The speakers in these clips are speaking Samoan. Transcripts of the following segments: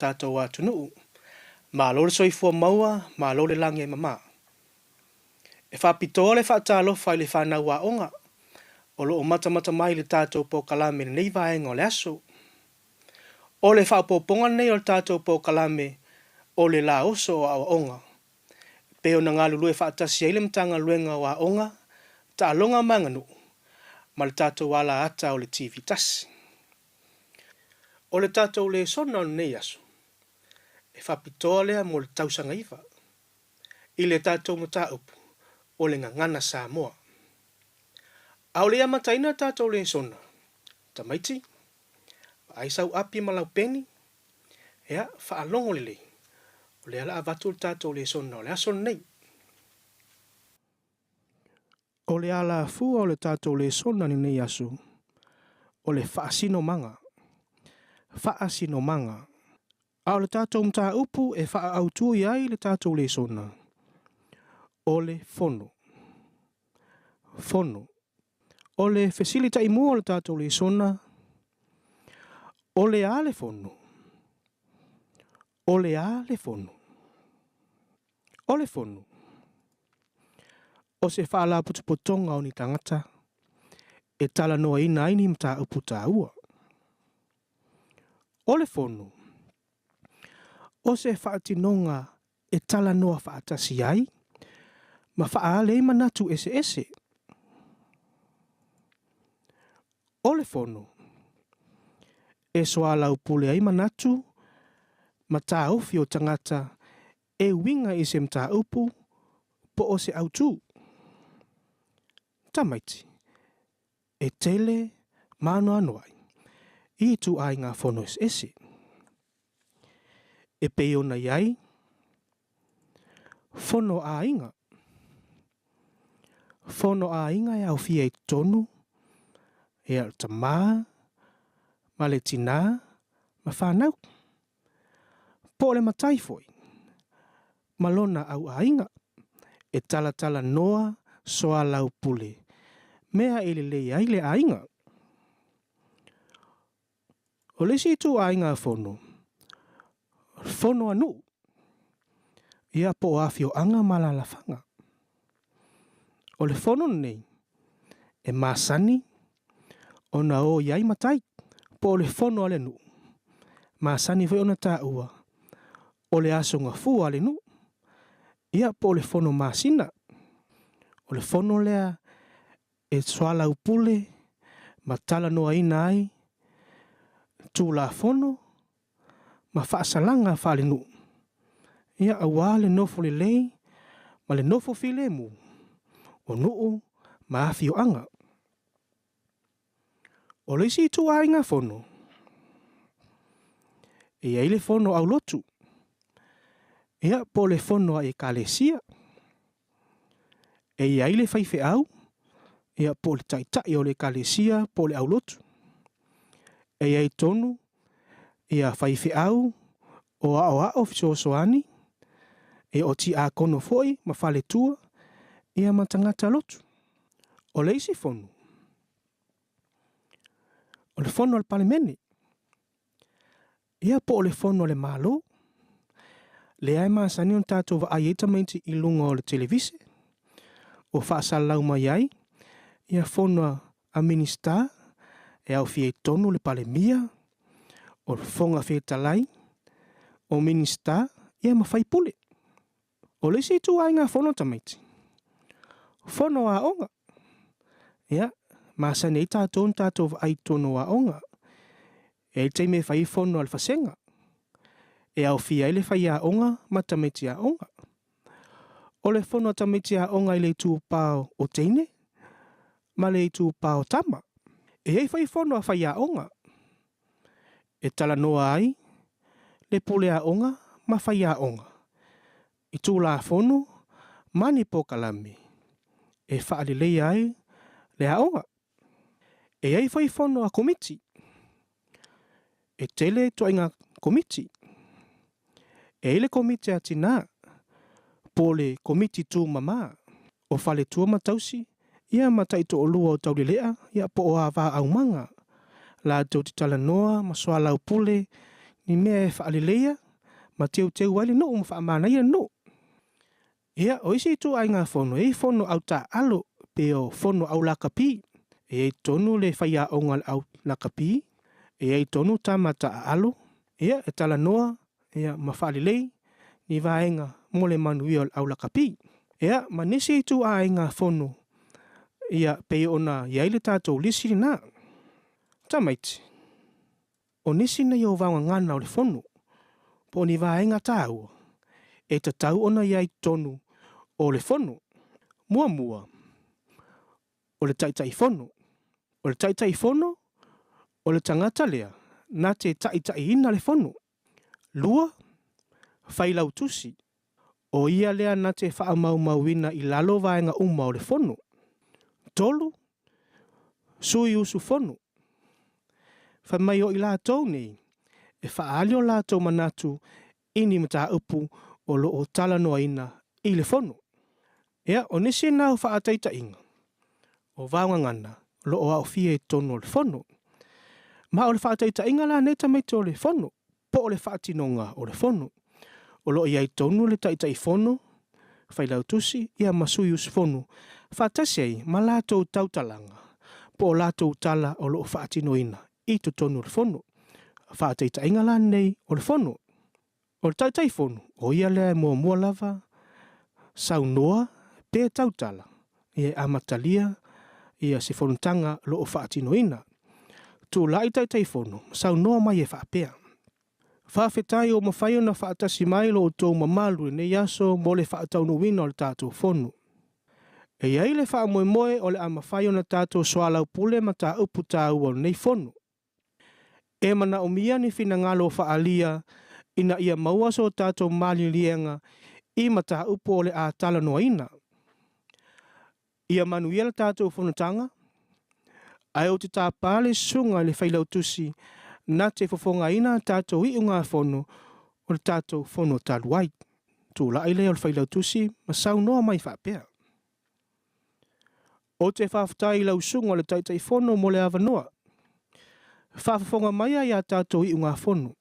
Tatou atunuu. Malo le soifua maua, malo le lagi e mama. E faapitoa le faatalofa i le fanau aoga o lo o matamata mai i le tatou polokalame i lenei vaega o le aso. O le faaopoopoga lenei o le tatou polokalame o le La Oso o Aoaoga, e pei ona galulue faatasi ai le Matagaluega o Aoga, Taaloga ma Aganuu ma le tatou alaata o le TV tasi. O le tatou lesona o lenei aso, e faapitoa lea mo le tausaga iva, i le tatou mataupu o le Gagana Samoa. A o le i amataina le tatou lesona, tamaiti, vaai sau api ma lau peni, ia, faalogo lelei, o lea o le a avatu le tatou lesona o le aso lenei. O le alafua o le tatou lesona i lenei aso, o le faasinomaga. Faasinomaga. A o le tatou mataupu e faaautu i ai le tatou lesona, o le Fono. Fono. O le fesili taimua o le tatou lesona, o le a le Fono? O le a le Fono? O le Fono, o se faalapotopotoga o ni tagata e talanoaina ai ni mataupu taua. O le Fono, o se faatinoga e talanoa faatasi ai ma faaali ai manatu eseese. O le Fono, e soalaupule ai manatu ma taofi o tagata e uiga i se mataupu po o se autū. Tamaiti, e tele ma anoanoai i ituaiga fono eseese. E pei ona i ai fono a aiga. Fono a aiga e aofia i totonu ia le tamā ma le tinā ma fanau. Po o le matai foi ma lona au aiga e talatalanoa soalaupule mea e lelei ai le aiga. O le isi ituaiga fono, fono a nuu, ia po o afioaga ma alaalafaga. O le fono lenei e masani ona o i ai matai, po o le fono a le nuu, masani foi ona taua o le aso gafua a le nuu, ia po o le fono masina. O le fono lea e soalaupule ma talanoaina ai Tulafono ma faasalaga faalenuu, ia aua le nofo lelei ma le nofo filemu o nuu ma afioaga. O le isi ituaiga fono, e i ai le fono aulotu, ia po o le fono a ekalesia. E i ai le faifeau, ia po o le taitai o le ekalesia po o le aulotu. E i ai tonu ia faifeau o aoao fesoasoani, ia o tiakono foi ma faletua, ia ma tagata lotu. O le isi fono, o le fono a le Palemene, ia po o le fono a le Malo, lea e masani ona tatou vaai ai tamaiti i luga o le televise, o faasalalau mai ai ia fono a Minisita e aofia i totonu le Palemia, o le Fofoga Fetalai, o Minisita ia ma faipule. O le isi ituaiga fono tamaiti, fono aoga. Ia, masani ai tatou ona tatou vaai i totonu o aoga. E i ai le taimi e fai ai fono a le vasega, e aofia ai le faiaoga ma tamaiti aoga. O le fono a tamaiti aoga i le itupa o teine ma le itupa o tama. E i ai foi fono a faiaoga e talanoa ai le pule aoga ma faiaoga i Tulafono ma ni polokalame e faaleleia ai le aoga. E i ai foi fono a Komiti. E tele ituaiga Komiti. E i ai le Komiti a Tinā, po o le Komiti Tūmamā, o Faletua ma Tausi, ia ma taitoalua o Taulelea, ia po o Ava Aumaga, latou te talanoa ma soalaupule Ni mea e faaleleia ma teuteu ai le nuu ma faamanaia le nuu. Ia, o isi ituaiga fono, e i ai fono au taaalo pe o fono au lakapi. E i ai tonu le faiaoga o le au lakapi, e i ai tonu tama taaalo, ia, e talanoa ia, ma faalelei ni vaega mo le manuia o le au lakapi. Ia, ma nisi ituaiga fono, ia, pei ona i ai le tatou lisi lena. Tamaiti, o nisi nei o vaogagana o le fono, po o ni vaega taua, e tatau ona i ai i totonu o le fono. Muamua, o le Taitaifono. O le Taitaifono, o le tagata lea na te taitaiina le fono. 2, Failautusi. O ia lea na te faamaumauina i lalo vaega uma o le fono. 3, Sui usufono. Fai mai o i latou nei e faaali o latou manatu i ni mataupu o lo o talanoaina i le fono. Ia, o nisi na o faataitaiga o vaogagana o lo o aofia i totonu o le fono. Ma o le faataitaiga la nei tamaiti o le fono, po o le faatinoga o le fono. O lo o i ai tonu le Taitaifono, Failautusi, ia ma sui usufono, faatasi ai ma latou tautalaga po o latou tala o lo o faatinoina i totonu o le fono. Faataitaiga la lenei o le fono. O le Taitaifono, o ia lea e muamua lava saunoa pe tautala ia e amatalia ia se fonotaga o lo o faatinoina. Tulai Taitaifono ma saunoa mai e faapea, Faafetai ua mafai ona faatasi mai lo outou mamalu i lenei aso mo le faataunuuina o le tatou fono. E i ai le faamoemoe o le a mafai ona tatou soalaupule mataupu taua o lenei fono. E manaomia ni finagalo faaalia ina ia maua so tatou maliliega i mataupu o le a talanoaina. Ia manuia le tatou fonotaga, ae ou te tapa le Susuga i le Failautusi na te fofogaina a tatou iugafono o le tatou fono talu ai. Tulai lea o le Failautusi ma saunoa mai faapea, Ou te faafetai i lau Susuga i le Taitaifono mo le avanoa. Faafofoga maia i a tatou iugafono.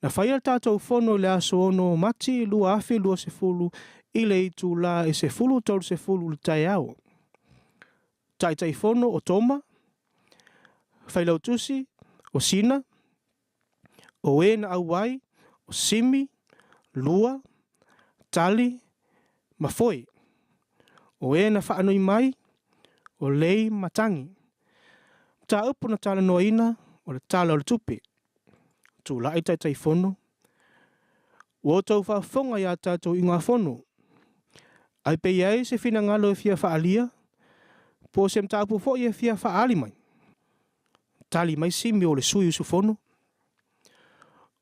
Na faia le tatou fono i le aso 6 o Mati 2020 i le itula e 10:30 i le taeao. Taitaifono o Toma, Failautusi o Sina, o e na auai o Simi, Lua, Tali ma Foe. O e na faanoi mai o Lei ma Tagi. Mataupu na talanoaina o le Tala o le Tupe. Tulai Taitaifono, Ua outou faafofoga i a tatou iugafono. Ai pe i ai se finagalo e fia faaalia, po o se mataupu foi e fia faaali mai? Tali mai Simi o le sui usufono,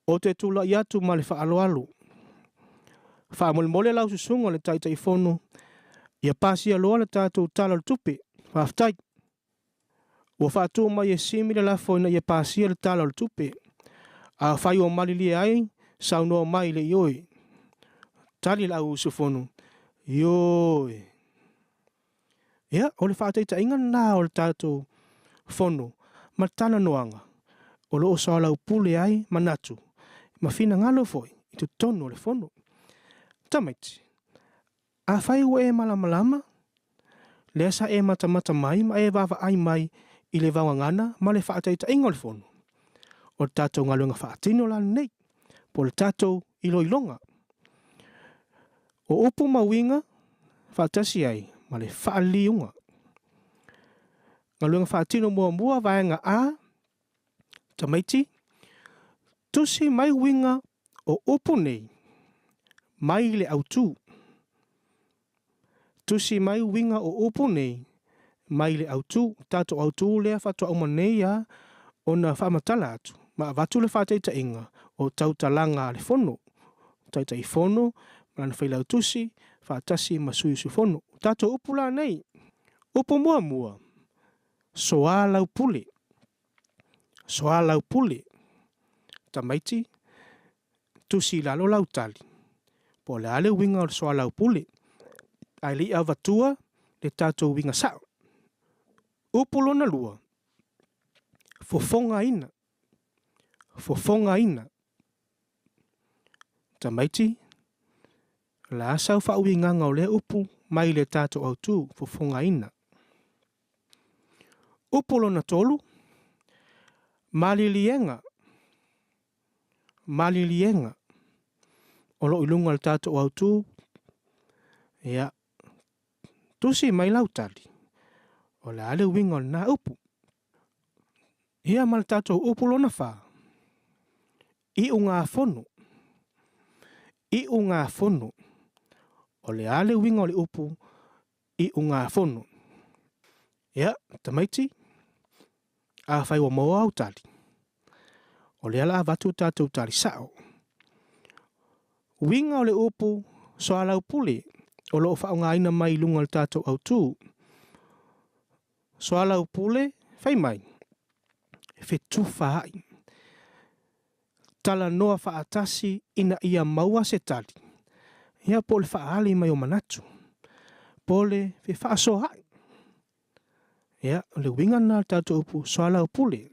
Ou te tulai atu ma le faaaloalo. Faamolemole lau susuga i le Taitaifono, ia pasia loa le tatou Tala o le Tupe. Faafetai. Ua faatu mai e Simi le lafo ina ia pasia le Tala o le Tupe. Afai ua malilie ai, saunoa mai i le ioe. Tali le au usufono, Ioe. Ia, o le faataitaiga lena o le tatou fono ma le talanoaga o lo o soalaupule ai manatu ma finagalo foi i totonu o le fono. Tamaiti, afai ua e malamalama, lea sa e matamata mai ma e vaavaai mai i le vaogagana ma le faataitaiga o le fono, o le tatou galuega faatino la lenei, po o le tatou iloiloga. O upu ma uiga faatasi ai ma le faaliliuga. Galuega faatino muamua vaega A, tamaiti, tusi mai uiga o upu nei mai le autu. Tusi mai uiga o upu nei mai le autu. Tatou autu lea faatoa uma nei a ona faamatala atu ma avatu le faataitaiga o tautalaga a le fono, Taitaifono ma lana Failautusi faatasi ma sui usufono. O tatou upu la nei, upu muamua, soalaupule, soalaupule, tamaiti, tusi i lalo lau tali, po o le a le uiga o le soalaupule, ae le i avatua le tatou uiga sao. Upu lona lua, fofogaina. Fofogaina. Tamaiti, o le a sau faauigaga o lea upu mai le tatou autu, fofogaina. Upu lona tolu, maliliega. Maliliega. O lo o i luga o le tatou autu, ia, tusi mai lau tali, o le a le uiga o lena upu. Ia ma le tatou upu lona fa, iugafono. Iugafono. O le a le uiga o le upu iugafono? Ia, tamaiti, afai ua maua au tali, o lea la avatu tatou tali sao. Uiga o le upu soalaupule o lo o faaaogaina mai i luga o le tatou autu. Soalaupule, fai mai, fetufaai. Talanoa faatasi ina ia maua se tali. Ia po o le faaali mai o manatu. Po o le fefaasoaai. Ia, o le uiga lena o le tatou upu soalaupule.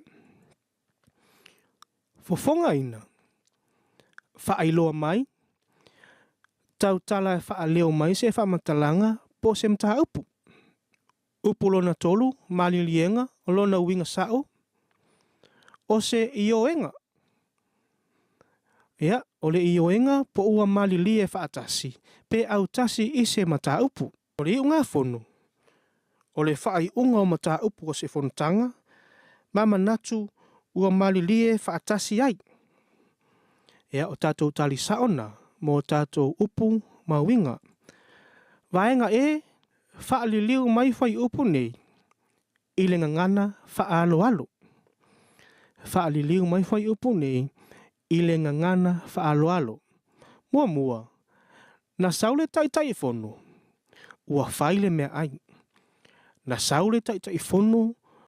Fofogaina, faailoa mai, tautala e faaleo mai se faamatalaga po o se mataupu. Upu lona tolu, maliliega, o lona uiga sao, o se ioega. Ia, o le ioega po ua malilie faatasi pe autasi i se mataupu. O le iugafono, o le faaiuga o mataupu o se fonotaga ma manatu ua malilie faatasi ai. Ia, o tatou tali sao na mo tatou upu ma uiga. Vaega E, faaliliu mai fuaiupu nei i le gagana faaaloalo. Faaliliu mai fuaiupu nei i le gagana faaaloalo. Muamua, na sau le Taitaifono, ua fai le meaai. Na sau le Taitaifono,